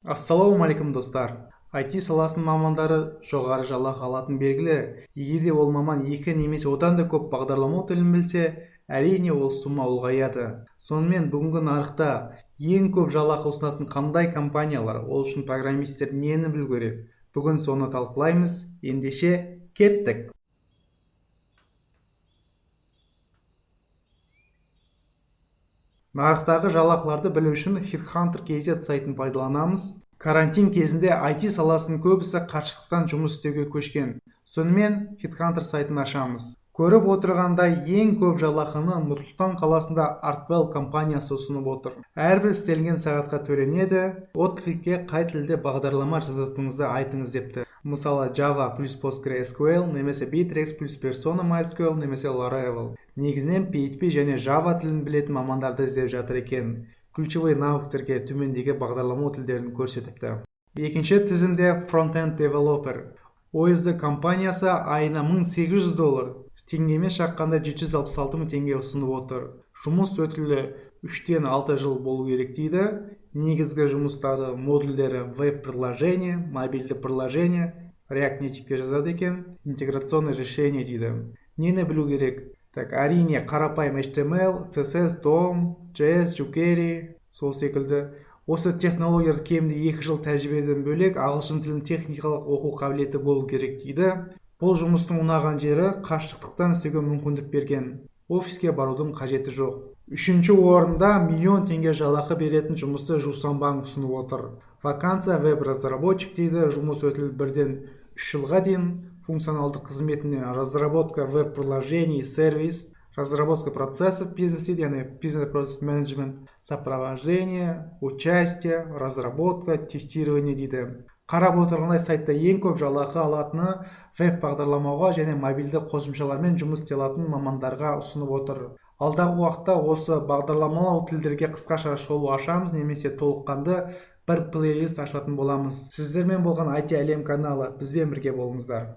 Ассалаумағалейкум, достар! IT саласының мамандары жоғары жалақы алатын белгілі. Егер де ол маман екі немесе одан да көп бағдарламалау тілін білсе, әрине, ол сумма ұлғаяды. Сонымен, бүгінгі нарықта ең көп жалақы ұсынатын қандай компаниялар, ол үшін программисттер нені білу керек? Бүгін соны талқылаймыз. Ендеше, кеттік! Нарықтағы жалақыларды білу үшін Headhunter KZ сайтын пайдаланамыз. Карантин кезінде IT саласының көбісі қашықтықтан жұмыс істеуге көшкен. Сонымен, Headhunter сайтын ашамыз. Көріп отырғандай, ең көп жалақыны Нұр-Сұлтан қаласында Artwell компаниясы ұсынып отыр. Әрбір істелінген сағатқа төленеді. Откликке қай тілде бағдарлама жазатыныңызды айтыңыз депті. Мысалы, Java плюс PostgreSQL немесе Bittrex плюс Persona MySQL немесе Laravel. Негізінен PHP және Java тілін білетін мамандарды іздеп жатыр екен. Ключевой навыктерге төмендегі бағдарламалау тілдерін көрсетіпті. Екінші тізімде Frontend Developer. OSD компаниясы айына 1800 доллар, теңгемен шаққанда 766 мың теңге ұсынып отыр. Жұмыс өтілі 3-тен 6 жыл болу керек дейді. Негізгі жұмыстары, модульдері веб-приложение, мобильді приложение, React Native-ке жазады екен, интеграционное решение дейді. Нені білу керек? Так, әрине, қарапайым HTML, CSS, DOM, JS, jQuery, сол секілді. Осы технологиялар кемінде 2 жыл тәжірибеден бөлек, ағылшын тілін техникалық оқу қабілеті болу керек дейді. Бұл жұмыстың ұнаған жері қашықтықтан істеуге мүмкіндік берген. Офиске барудың қажеті жоқ. Үшінші орында миллион теңге жалақы беретін жұмысты Жусан банк ұсынып отыр. Вакансия веб-разработчик дейді, жұмыс өтілі 1-ден 3 жылға дейін, функционалды қызметіне разработка веб-приложений, сервис, разработка процессов бизнес дейді, яғни бизнес-процесс менеджмент, сопровождение, участие, разработка, тестирование дейді. Қарап отырғандай, сайтта ең көп жалақы алатыны веб бағдарламауға және мобильді қосымшалармен жұмыс істей алатын мамандарға ұсынып отыр. Алдағы уақытта осы бағдарламалау тілдерге қысқаша шолу ашамыз немесе толыққанды бір плейлист ашатын боламыз. Сіздермен болған IT Әлем каналы, бізбен бірге болыңыздар.